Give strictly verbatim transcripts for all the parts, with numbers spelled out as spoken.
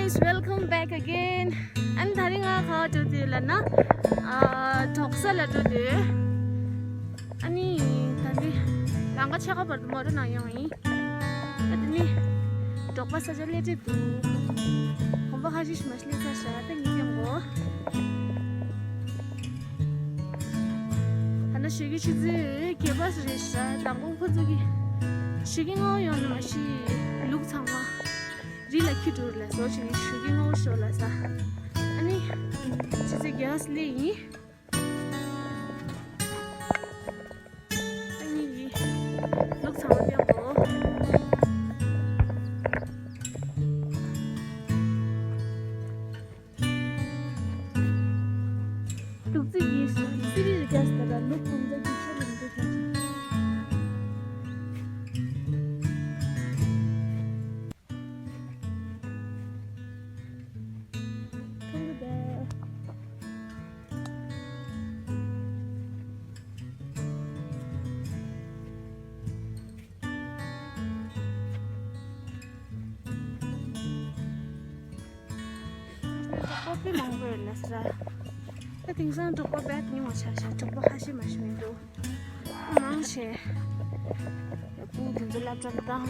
Welcome back again. ཨ་ནི་ད་རིང་ང་ག་པར་འགྲོ་འདོད་ལབ་ན། ཨ། འབྲོག་ས་ལ་འགྲོ་འདོད། ཨ་ནི་ད་ནི་ལམ་ཁ་ཕྱེད་ཀ་བར་དུ་མོ་ཊ་ནང་ཡོང་ཡིན། ཨ། ད་ནི་འབྲོག་པ་ས་ཆ་སླེབས་འདོད་འདུག་གོམ་པ་ཁ་ཤས་ཤིག་མ་ཤི་ལེ་ས་ཤ་ད་ངི་ཀེམ་གོ། ད་ནི་ཞོགས་ཀའི་ཆུ་ཚོད་བརྒྱད་པ་རེད་ཤག་དང་པོ་ཁོ་ཚོ་གི་ཞོགས་ཀའི་སྔ་པོ་ཡོང་ན་མ་ཤི་ལུག་ཚང་མ་རི་ལ་འཁྱེར་འགྲོ་ལ་བཟོ་བྱས་ནས་ཞོགས་ཀའི་སྔ་པོ་ཤོར་ལ་ས། ཨ་ནི་ཆུ་ཚོད་བརྒྱད་པ་སླེབས་ཡིན། ཨ་ནི་ཡི་ལུག་ཚང་མ་སྟོན་གོ། ལུག་རྫི་ཡིས་སི་རི་རི་རྒྱས་ད་ལ་ལུག་གང་འདྲ་གི་ཆེ་རིང་འདུག་ཀྱང་། ཁོང་གི་བས། འབྲོག་པ་དཔེ་མང་པོ་ཡོད་ལ་ས། ད་དེང་སང་འབྲོག་པ་དཔེ་ཉུང་བ་ཆགས་ཤག་འབྲོག་པ་ཁ་ཤས་མ་ཤི་མི་འདུག་མང་ཆེ་སྤུ་གུ་དེ་ཚོ་སློབ་གྲྭ་ལ་བཏང་།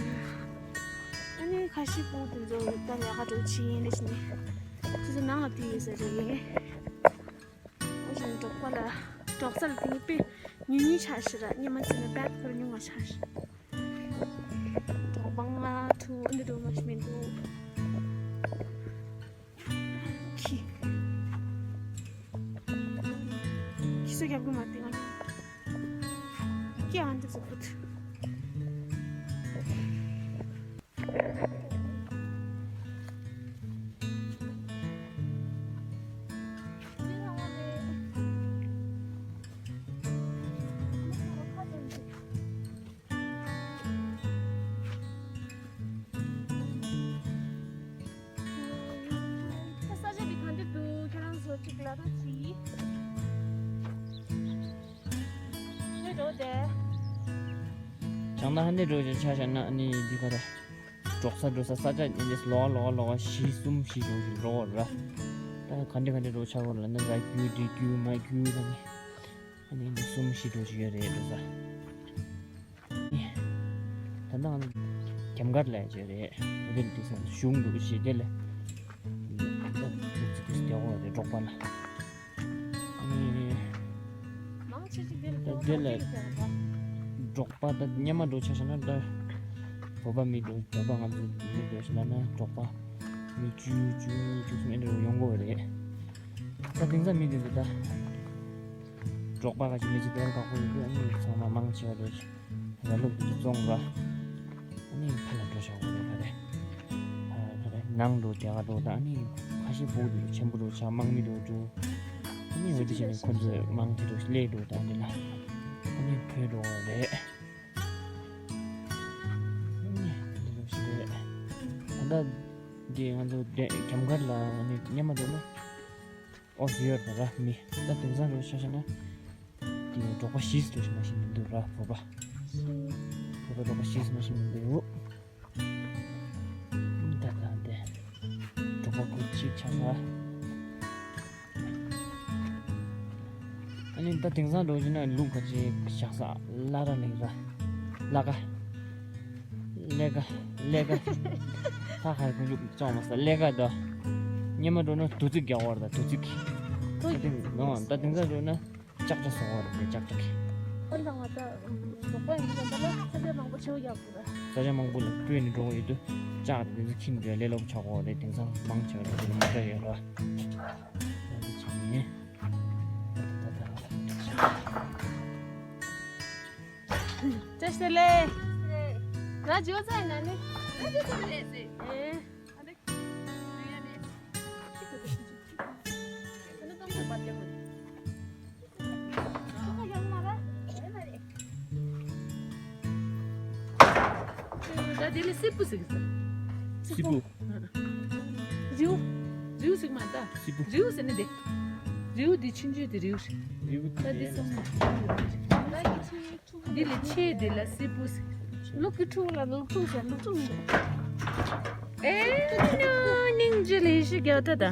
ཨ་ནི་ཁ་ཤས་སྤུ་གུ་དེ་ཚོ་ད་ལས་ཀ་འགྲོ་ཕྱིན་ཡིན་ལས་ནི། ཁྱེད་ཚོ་ནང་ལ་བསྡད་ཡོད་ས་རེད། ཨ་ཞང་འབྲོག་པ་ལ་འབྲོག་ས་ལ་དེ་ནི་དཔེ་ཉུང་ཉུང་ཆགས་ཤག་ར། སྔོན་མ་ཚོ་ནི་དཔེ་ཁོ་རང་ཉུང་བ་ཆགས་ཤག་འབྲོག་པ་ང་ཐུག་འདི་འགྲོ་མ་ཤི་མི་འདུག་ཁྱི། ཁྱི་སུ་རྒྱབ་གི་མ་བསྟན་ང་། ཁྱི་ཨ་འདི་ཚོ་བུད། ས་ཆ་འདི་ག་འདྲ་འདུག་ཁྱེད་རང་ཚོ་གཅིག་ལ་ད་ཅི། ཁྱོད་འགྲོ་དེ། བྱང་ན་ཧ་ནེ་འགྲོ་ཆ་བཞག་ན་ཨ་ནི་འདི་ག་རེ། འབྲོག་ས་འགྲོ་ས་ས་ཆ་ཨ་ནི་ལོགས་ལོགས་ལོགས་བཞི་གསུམ་བཞི་འགྲོ་བཞིན་འགྲོ་བར་ར། ད་ག་འདྲ་ག་འདྲ་འགྲོ་ཆ་བོ་ལ་ན་ར་རྒྱུ་འདི་རྒྱུ་མ་རྒྱུ་ལ་ནི། ཨ་ནི་འདི་གསུམ་བཞི་འགྲོ་བཞིན་ཡོད་རེད་འགྲོ་ས། ད་ནང་རྒྱམ་གར་ལ་བྱས་རེད། འདིར་དེ་སང་གཞུང་འདུག་ཞེས་དེ་ལས་འདུག་ཅིག་དེ་སྟེ་འོ་རེད་འབྲོག་པ་ལ། མང་ཆེ་ཆེ་དེ་ལ་དེ་ལ་འབྲོག་པ་ད་སྔོན་མ་འགྲོ་ཆ་བཞག་ན་ད་བོད་པ་མི་འགྲོ་བོད་པ་ང་ཚོ་མི་འགྲོ་ཞིག་ལ་ན་འབྲོག་པ་མི་བཅུ་བཅུ་གཉིས་བཅུ་གསུམ་ཨེ་འདྲ་ཡོང་གི་རེད། ད་དེང་སང་མི་དེ་ཚོ་ད་འབྲོག་པ་ག་ཅིག་མི་ཅིག་དེ་ལ་ཁག་པོ་ཡོད་དུས་ཨ་ནི་ཚང་མ་མང་ཆེ་བ་འགྲོ་ཞིག་ལ་ལུག་དེ་ཚོ་བཙོང་ར། ཨ་ནི་ཕར་ལ་འགྲོ་བཞག་གོ་རེད་ཕ་རེད། ཕ་རེད་ནང་འགྲོ་དེ་ག་འགྲོ་ད་ཨ་ནི་ཁ་ཤས་བུ་དེ་ཆེན་པོ་འགྲོ་ཆ་དམག་མི་འགྲོ་འགྲོ། ཨ་ནི་འོ་དེ་བྱས་ནས་ཁོ་ཚོས་དམག་དེ་འགྲོ་སླེབས་འགྲོ་ད་འདི་ལ་ཨ་ནི་བྲོས་འགྲོ་བ་རེད། ཨ་ནི་འདི་འགྲོ་ཞིག་རེད། ད་ལྟ་འདི་ང་ཚོ་རྒྱམ་གར་ལ་ཨ་ནི་སྔོན་མ་འགྲོ་ན། ཨོ་ཟི་ཡོད་ར་མི་ད་དེང་སང་རོ་ཤ་ཤ་ན། དེ་འབྲོག་པ་བཞི་ཙམ་ཞིག་མ་ཤི་མི་འདུག་ར་བོད་པ། བོད་པ་འབྲོག་པ་བཞི་ཙམ་མ་ཤི་མི་འདུག་ད་ད་དེ་འབྲོག་པ་དགུ་གཅིག་ཆགས་ས། ཨ་ནི་ད་དེང་སང་འགྲོ་རྒྱུ་ན་ལུག་ག་ཅིག་བཞག་ས་བླ་ར་ལེགས་ར་བླ་ག་ལེ་ག་ལེ་ག་ཧ་ཧ་ཀུ་ལུག་ཙོང་མ་ས་ལེ་ག་ད་སྔོན་མ་འགྲོ་ན་དུ་ཙིག་རྒྱག་བར་ད་དུ་ཙིག་ད་དེང་ད་དེང་སང་འགྲོ་ན། ལྕགས་དྲ་བཟོ་བ་རེད་ལྕགས་དྲ་གི། ཁོ་རང་ང་ད་རོགས་པ་ཡིན་ཙང་ད་ལ་ས་ཆ་མང་པོ་ཆེ་བ་ཡག་པོ་ར། ས་ཆ་མང་པོ་ལ་སྤོས་ནས་འགྲོ་གི་ཡོད་དུས་ལྕགས་དྲ་དེ་ཚོ་ཁྱིམ་འདྲ་ལས་སླ་པོ་ཆགས་གོ་རེད། དེང་སང་མང་ཆེ་བ་ར་དེ་ལ་མོ་ཊ་ཡོད་ར། ད་དེ་བྱས་ནས་ད་ད་ད་ད། བཀྲ་ཤིས་བདེ་ལེགས། ང་ཇོ་ཚ་ཡིན་ན་ནི། ང་ཇོ་ཚ་ལས་ཟེར། ཨེ། ད་དེ་ལ་སྲིད་པུ་ཟེར་གི་ཟེར། སྲིད་པུ། རིའུ། རིའུ་ཟེར་གི་མ་ད། སྲིད་པུ། རིའུ་ཟེར་ནི་དེ། རིའུ་དེ་ཆུང་ཆུང་དེ་རིའུ་རེད། རིའུ་ད་དེ་དེ་སོང་ན། ད་ཡི་ཆེ། འདི་ལས་ཆེ་འདི་ལ་སྲིད་པུ་ཟེར། ལུག་གི་ཕྲུག་ལ་ལུག་ཕྲུག་ཟེར་ལུག་ཕྲུག་མིན་འདུག་ཨེ་ནོ་ནིང་ ཅི་ལས་ཤི་རྒྱ་ད་ད།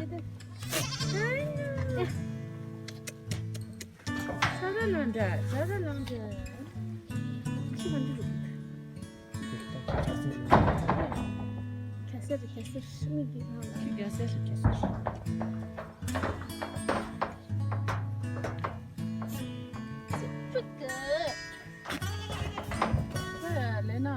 ས་ར་ལོན་ད། ས་ར་ལོན་ད། ཁྱི་ག་འདི་རུ། ག་ས་ར་ག་ས་ར་ཤི་མི་གི་ནང་ལ། ཁྱི་ག་ས་ར་ག་ས་ར། ལེ་ན།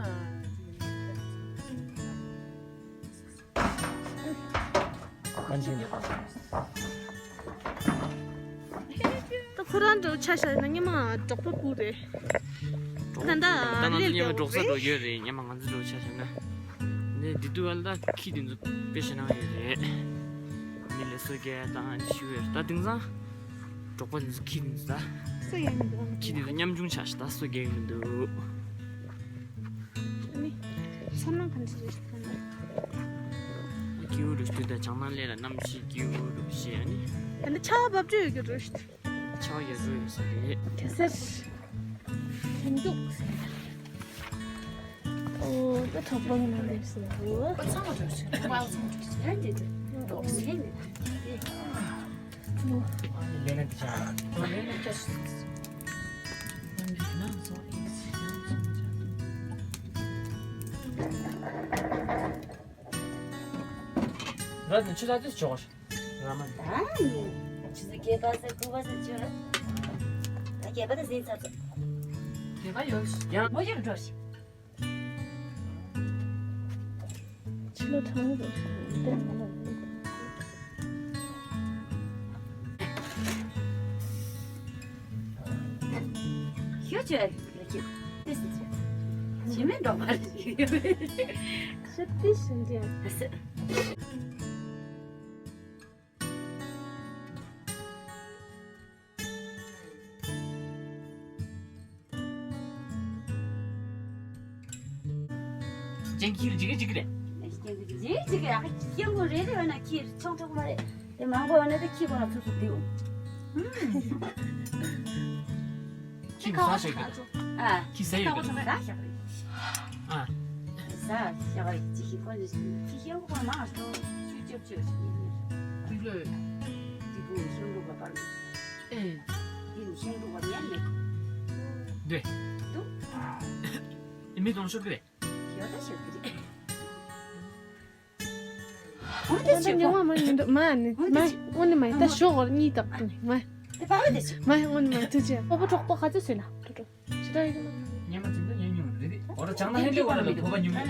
ད་ཁོ་རང་འགྲོ་ཆ་བཞག་ན་སྔོན་མ་འབྲོག་པ་སྤུ་རེད། ད་ད་ད་ང་ཚོ་སླེབས་སྔོན་མ་འགྲོ་འགྲོ་ས་འགྲོ་ཡོད་རེད། སྔོན་མ་ང་ཚོ་འགྲོ་ཆ་བཞག་ན། ནས་འདི་དུས་ཨ་ལ་ད་ཁྱི་དེ་ཚོ་དཔེ་ཞེ་ནང་ཡོད་རེད། མི་ལ་སོ་སྐྱེལ་དང་ཨ་ནི་ཞུ་ཡོད་ད་དེང་སང་། འབྲོག་པ་འདི་ཚོ་ཁྱི་འདི་ཚོ་ད། སུ་ཡིན་འདུག་ཁྱི་འདི་ཚོ་ཉམ་ཆུང་ཆགས་ཤག་ད་སུ་རྒྱག་གི་མི་འདུག་ཨ་ནི། ཚོར་སྣང་ག་འདྲ་རེད་ཁ་ན། སྐྱིད་པོ་རུ་ཞུ་ད་བྱང་ནང་ལས་ལ་གནམ་གཤིས་སྐྱིད་པོ་རུ་ཞེས་ཨ་ནི། ད་ནི་ཆར་པ་བབས་བཅུག་ཡོད་ཀྱི་རེད། ཆར་པ་ཡག་པོ་ཡོད་ས་རེད། ག་ས་ར། ཧིན་དུ། ཨོ། ད་གྲོགས་པོ་ཡིན་ན་ལེགས་སོ། ཨོ། ཚང་མ་འགྲོ་ཤིག་ཨོ། ཚང་མ་འགྲོ་ཤིག་ཡང་འདི་འདི་འགྲོ་ཤིག་ཨོ། ལེ་ན་འདི་ཆ། ཨོ། ལེ་ན་འདི་ཆ། ར་ནི་ཆུ་ཚ་དུས་ཆོག་ང་མ། ད་ནི། ཆུ་ཚོད་བརྒྱད་པ་ཟེར་དགུ་པ་ཟེར་བཅུ། ད་བརྒྱད་པ་ད་ཟིན་ཚར་ཚོ། བརྒྱད་པ་ཡོད། ཡང་མོ་ཡར་འགྲོ་ཞིག་ཕྱི་ལོ་གྲངས་རེད། ཤོད་ཅོ་ཡ་ཁྱོད་ཏེ་སི་ཅོ་ཞི་མེད་འགྲོ་མ་རེད། ཤི་ཏི་ཤི་འདྲ། ཅན་ཁྱིར་ཇིག་ཇིག་རེད། ཅན་ཁྱིར་ཇིག་ཇིག་རེད། ཨ་ཁྱི་མགོ་རེ་རེ་ཡོད་ན་ཁྱིར་ཆུང་ཆུང་མ་རེད། དེ་མང་པོ་ཡོད་ན་དེ་ཁྱི་གོ་ན་ཚུགས་ཚུགས་དེའུ། ཁྱི་གོ་ས་ཞིག་རེད། ཨ། ཁྱི་ཟ་ཡོད་གི། ཟ་ཞག་རེད། ཨ། ཟ་ཞག་རེད། ཅི་ཞིག་གོ་ནི་ཁྱི་ཤེས་གོ་མང་སོ་སུས་ཅོབ་ཅོབ་ཞིག་ཡིན། དེ་ལོས། དེ་གོ་ཤིང་ལུག་པ་པར། ཨེ། ཡིན་ཤིང་ལུག་པ་ཉན་མེད། འདི། འདུག་ཨེ་མི་དོན་ཤོར་གི་རེད། ཡོད་ད་ཤོར་གི་རེད། འོ་དེ་ད་ཉི་མ་མ་ཡིན་འདུག་མ་ནི་མ་འོ་དེ་ཨོ་ནི་མ་ཡིན་ད་ཞོག་གཉིས་དག་ཏུ་ནི་མ། དེ་པ་བ་དེ་ཆུ། མ་ཨོ་ནི་མ་ཐུག་ཅེ་ཨོ་པོ་གྲོགས་པོ་ག་ཚོད་སོད་ན་ཏོ་ཏོ། ཅི་ལྟར་ཡིན་ན། ཉི་མ་ཅིག་ད་ཉན་མྱོང་རེད། འོ་ད་བྱང་ན་ཧན་ལེ་བ་ལ་ལ་བོ་བ་ཉུང་མེད།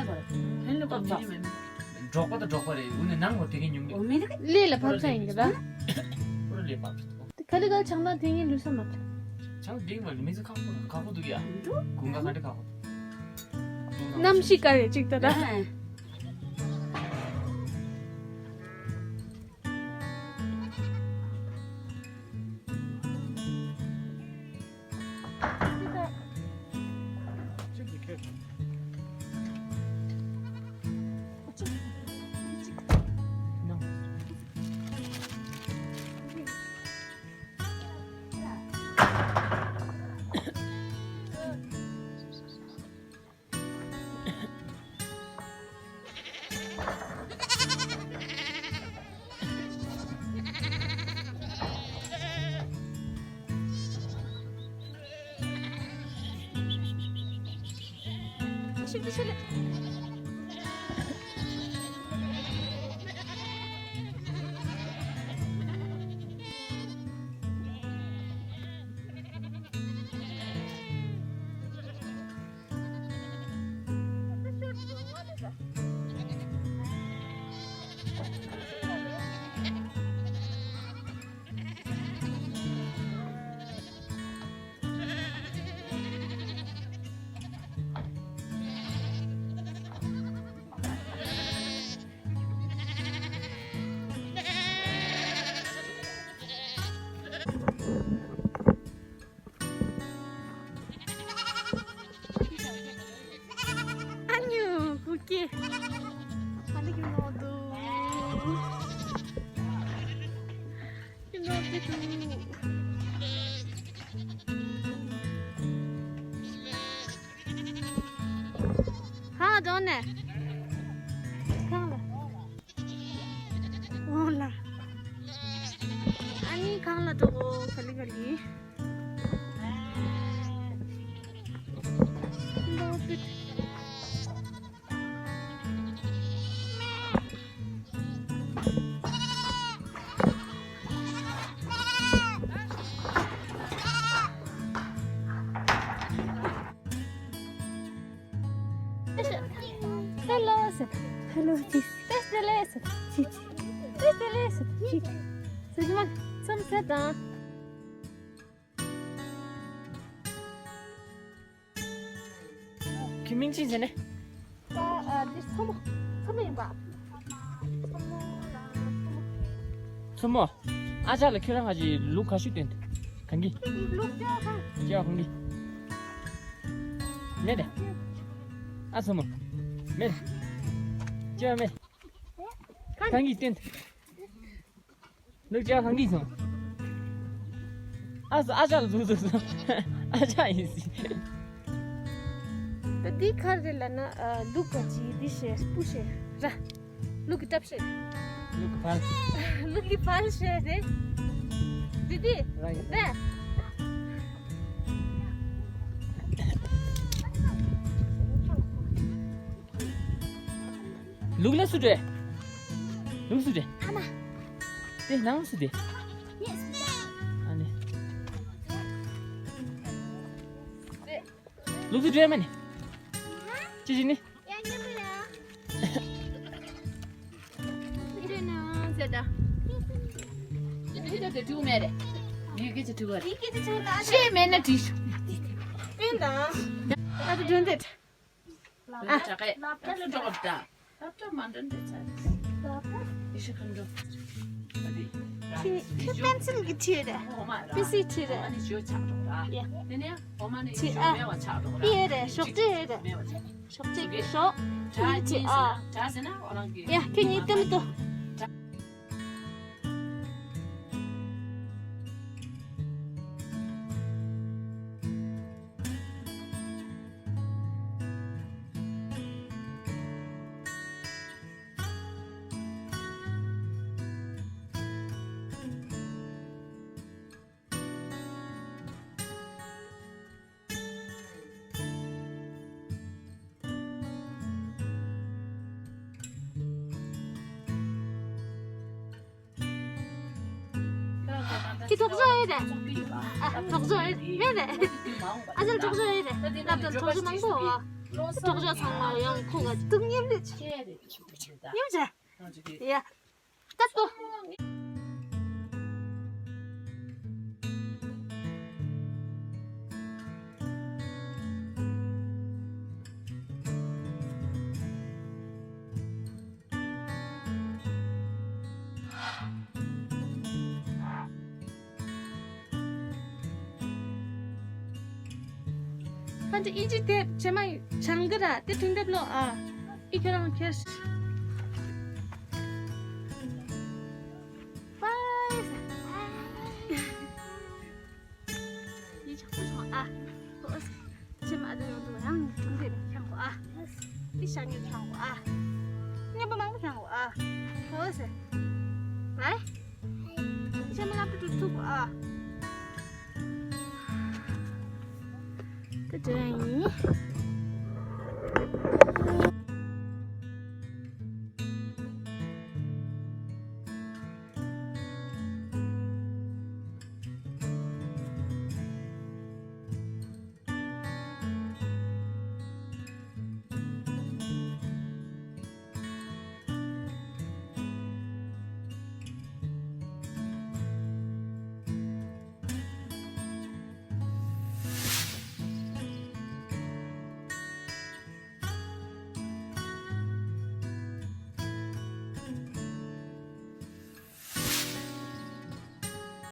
ཧན་ལེ་བ་ཉུང་མེད། འབྲོག་པ་དང་འབྲོག་པ་རེད། འོ་ནི་ནང་བ་དེ་གི་ཉུང་མེད། ལེ་ལ་ཕབ་ཚ་ཡིན་གི་ད། ཁོ་ར་ལེ་ཕབ། དེ་ཁ་ལི་ག་ཆང་ད་དེ་ངའི་ལུས་ས་མ་ཐུབ། ཆང་འདིང་མ་ལུས་མི་ཚེ་ཁག་པོ་ཁག་པོ་འདུག་ཡ། དགུན་ཁ་ག་འདྲ་ཁག་པོ། གནམ་གཤིས་དཀར་ཡོད་ཅིག་ད་ད། ཨ་ཉུ་ཀུ་ཀེ། ཨ་ནི་ཀི་ནོ་དུ། ཀི་ནོ་ཀི་དུ། ཧ་དོ་ནེ། ཁང་ལ། ཏེ་ལེ་སི་ཏི་ཅི་ཅི། ཏེ་ཏེ་ལེ་སི་ཏི་ཅི་ཅི། སི་ཏི་མ་ཚམ་སེ་དང་། ཁྱོད་མིང་ཅི་ཟེར་ནས། ད་ཨ་འདི་མཚོ་མོ། མཚོ་མོ་ཡིན་པ། མཚོ་མོ་ལ་མཚོ་མོ། མཚོ་མོ། ཨ་ཅག་ལ་ཁྱོད་རང་ཧ་ཅི་ལུག་ག་ཤུ་སྟོན་ཏེ། གང་གི། ལུག་ཅག་གང་། ཅག་གང་གི། མེད་དེ། ཨ་མཚོ་མོ། མེད། ཅག་མེད། གང་གི་སྟོན་ཏེ། ལུག་ཅག་གང་གི་སོང་། ཨ་སོ་ཨ་ཅག་ལ་ཟུག་ཟུག་སོང་། ཨ་ཅག་ཡིན་སྲིད། ད་འདི་ག་རེ་ལབ་ན་ཨ་ལུག་ག་ཅི་འདི་བཤད་སྤུ་བཤད་ར། ལུག་གི་སྐྲ་བཤད། ལུག་གི་ཕར། ལུག་གི་ཕར་བཤད་རེད། འདི་འདི། ར་ཡིན། ར། ལུག་ལ་སུ་འདྲེ། ལུག་སུ་འདྲེ། ཨ་མ། དེ་ནང་སུ་འདྲེ། ངས་སུ་འདྲེ། ཨ་ནི། ལུག་སུ་འདྲེ་མ་ནི། ཅི་ཅི་ནི། ཡ་ཉམས་པ་ཡ། སུ་འདྲེ་ན་ཟེར་ད། དེ་དེ་དེ་དྲུག་མེད་རེད། ཡི་གེ་ཅི་དྲུག་རེད། ཡི་གེ་ཅི་དྲུག་ལ། ཤེས་མེད་ན་དྲིས་ཤོག་དེ་དེ། དེ་ད། ཨ་དེ་དྲན་དེ། ལབ་ད་ག་ལབ་ད་ལ་འགྲོ་ད། ལབ་ད་མ་འགྲོ་འདི་ཚ། ལབ་ད། ཡེ་ཤེས་ཁ་འགྲོ། ཁྱི་ཁྱི་པན་སིལ་གྱི་ཁྲིད་རེད། པི་སི་ཁྲིད་རེད། ཡ། ཁྲིད་ཨ། ཡི་ཡོད་རེད། ཞོགས་ཀྲི་ཡོད་རེད། ཞོགས་ཀྲི་གི་ཞོགས། ཁྱི་ཁྲིད་ཨ། ཡ་ཁྱི་གཉིས་ལྟད་མོ་ལྟོས། ཁྱི་གྲོགས་ཤོར་ཡོད་རེད། ཨ་གྲོགས་ཤོར་ཡོད་རེད། ཨ་ཟེར་གྲོགས་ཤོར་ཡོད་རེད། ལབ་དང་གྲོགས་ཤོར་མང་པོ། གྲོགས་ཤོར་ཚང་མ་ཡང་ཁོང་ག་སྡུག་མཉམ་རེད། མཉམ་བྱ། ཡ། ད་ལྟོ། ཁ་འདྲ་ཨིན་ཇི་དེབ་ཇེ་མ་ཆང་གི་ར་དེ་དྲུང་དེབ་ལོ་ཨ། ཨི་ཁྱོད་རང་ཁྱེར། པའི། ཡི་ཆག་པོ་ཆོག་ཨ། ཧོ། ཅི་མ་དེ་ཡོང་དུ་ཡང་དྲུང་དེབ་ཁྱང་གོ་ཨ། ཨི་ཤ་ཉུ་ཁྱང་གོ་ཨ། ཉན་པ་མང་པོ་ཁྱང་གོ་ཨ། ཧོ་སེ། བའི། ཅི་མ་ལབ་ཏུ་ཐུག་གོ་ཨ། ད་དྲན་ཡིན།